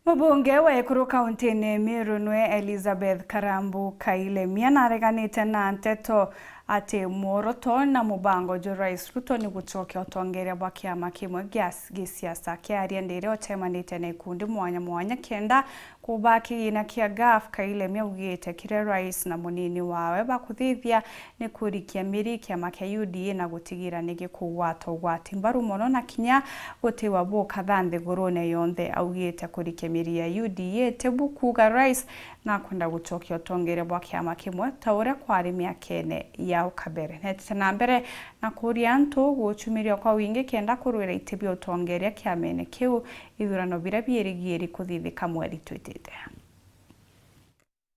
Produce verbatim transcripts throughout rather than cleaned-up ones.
Mubunge wa ekuru kauntine Meru nwe Elizabeth Karambu Kailemia nareganite na nteto ati mworoto na mubango jwa Rais Ruto ni gucokia utongeria bwa kiama kimwe gia s-, gisiasa. Akiaria ndiri utemanite na ikundi mwanya mwanya kenda kubaa kigina kia gaf, Kailemia augite kiria Rais na munini wawe bakuthithia ni kurikia miri kiama kia U D A na gutigira ni gikugwata ugwati mbaru mono na kinya gutiwa buka tha nthigurune yonthe. Augite kurikia miri ya U D A ti bu kuuga Rais nakwenda gucokia utongeria bwa kiama kimwe ta uria kwari miakene ya ukabere. Netete na mbere na kuuria antu gucumiria kwa wingi kenda kurwira iti bia utongeria kiamene kiu ithurano biria biirigiiri kuthithika mweri twitite.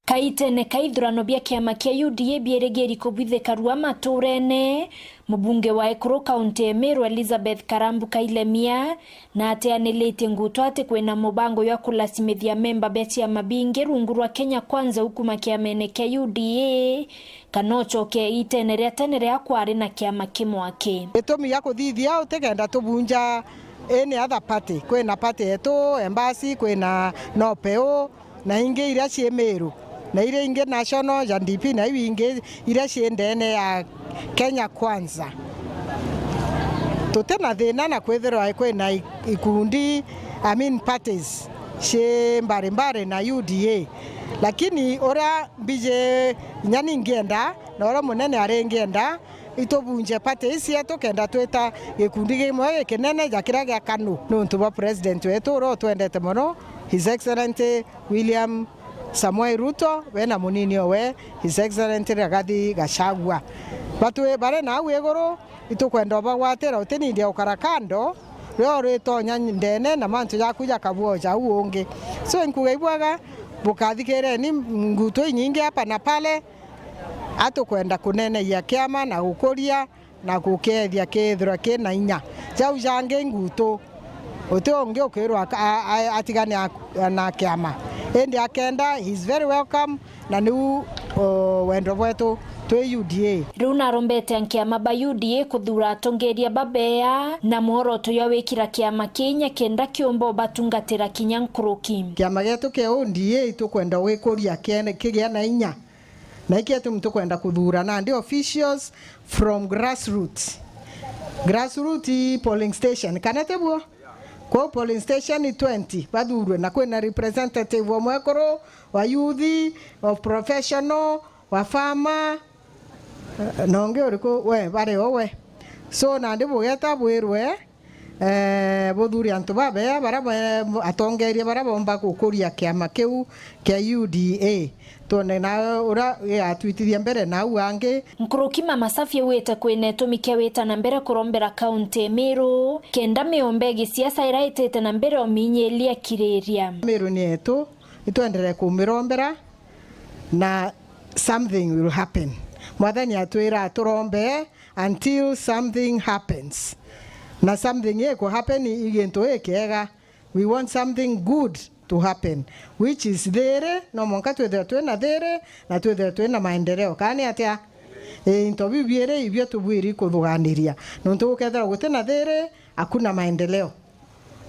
Kaitene ka ithurano bia kiama kia U D A biirigiri kubwithika rua maturene, mubunge wa ekuru kaunti ya Meru Elizabeth Karambu Kailemia nateaniritie nguto ati kwina mubango jwa kulasimithia memba bia ciama bingi rungu rwa Kenya Kwanza ukuma kiamene kia U D A, kana ucoke itene ria tene ria kwari na kiama kimwe aki. Gitumi gia kuthithia utikenda tubunja any other party. Kwina party yetu, Embasi, kwina Nopeu, na ingi iria cii Meru, na iria ingi national ja D P, na iu ingi iria cii ndene ya Kenya Kwanza. Tuti na thina na kwithirwa kwina i-, ikundi, I mean parties, cii mbarimbari na U D A. Lakini uria mbiji inya ni ngienda, na uria munene ari ngienda, itubunje party ici cietu kenda twita gikundi kimwe gikinene ja kiria gia KANU. Nuntu bwa president wetu uria utwendete mono, His Excellency William Samoei Ruto, we na munini owe, His Excellency Rigathi Gachagua. Batwi-, bari nau iguru, itukwenda ubagwatira, utinindi ya ukara kando, rio uritonya ndene na mantu jaku jakabua o jau ungi. So, inkuga ibwega, bukathikireni ngutu inyingi hapa na pale, atukwenda kunenegia kiama na gukuria na gukeethia kethirwa kina inya. Jau jangi ngutu, uti ungi ukwirwa aka-, a-, a-, atigane a-, na kiama. Indi akenda, he's very welcome, na niu, o, wendo bwetu twi U D A. Riu narombete ankiama ba U D A kuthura atongeria babeea na mworoto jwa wikira kiama kinya kenda kiumba ubatungatira kinya nkuruki. Kiama gietu kia U D A itukwenda gwikuria kiene-, kigia na inya. Na iki ati muntu kwenda kuthura nandi officials from grassroots. Grassroots polling station, kana ti buo? Kwou polling station twenty bathurwe, na kwina representative wa mwekuru, wa youth, of professional, wa farmer, eh, na ungi uriku? We, bari o we. So, nandi bugeta bwirwe, eh, buthure antu babea bara ba-, atongeria bara bomba gukuria kiama kiu kia U D A. Twone na uria gigatwitithia mbere nau angi. Nkuruki Mama Safi augite kwina itumi kia wita na mbere kurombera kaunti ya Meru, kenda miomba ya gisiasa iria itite na mbere uminyiria kiriria. Meru ni yetu, itwenderee kumirombera na something will happen. Mwathani atwira turombe until something happens. Na something iku happen i gintu gikiega. We want something good to happen, which is thiri. No mwanka twithirwe twina thiri na twithirwe twina maendeleo. Kana ni atia? Ii, into biu biiri ibio tubwiri kuthuganiria. Nontu gukethirwa gutina thiri, hakuna maendeleo.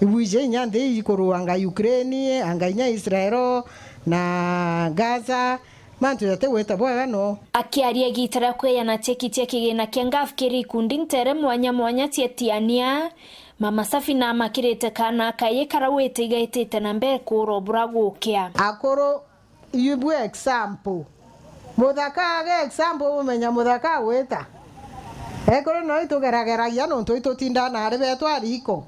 Ibwije inya nthi ikurua anga Ukraine, anga inya Israel na Gaza, mantu jatigwita bwega no. Akiaria igiita ria kwiyana cheki chia kigina kia ngaf kiri ikundi ntere mwanya mwanya cia tiania, Mama Safi namakirite kaana kaiji kara witigaitite na mbere kuura bura gukia. Akuru, ibue example. Muthaka age example, umenya muthaka agwita. Ekuru no itugerageragia nontu itutindaa na ari betu ariko.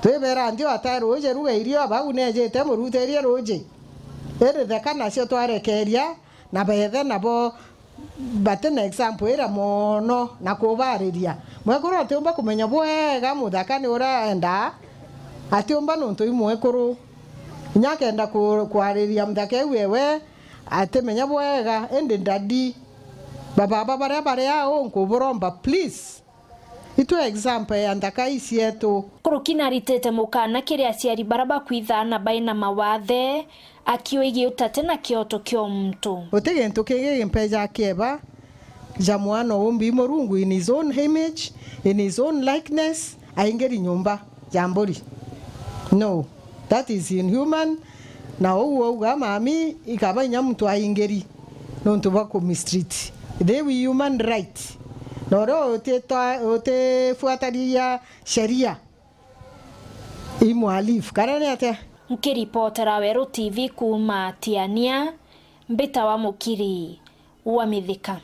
Twibera nthi ata ruuji ruga irio, abau nejite murutirie ruuji. Indi theka nacio twarekeria, na bethe nabo batina example iria mono na kubariria. Mwekuru atiumba kumenya bwega muthaka ni uria endaa, atiumba nontu i mwekuru. Inya akenda ku-, kwariria muthaka iu ewe, atimenya bwega, indi ndadi, bababa baria bari au nkuburomba, please. Itwe example ya nthaka ii cietu. Nkuruki naritite mukana kiri aciari bara bakwithaana baina mawathe, akiuga utate na kioto kia muntu. Guti gintu kingi gimpeja kieba ja mwana uumbi Murungu in his own image, in his own likeness, aingiri nyumba ya mburi. No. That is inhuman. Na uu auga mami, ikaba inya muntu aingiri nontu bwa kumistreat. They we human right. Na uria utitwa-, utifuatariria sheria i mwalifu. Kana ni atia? Nkiripotera Weru T V kuuma Tiania, mbitawa Mukiri wa Mithika.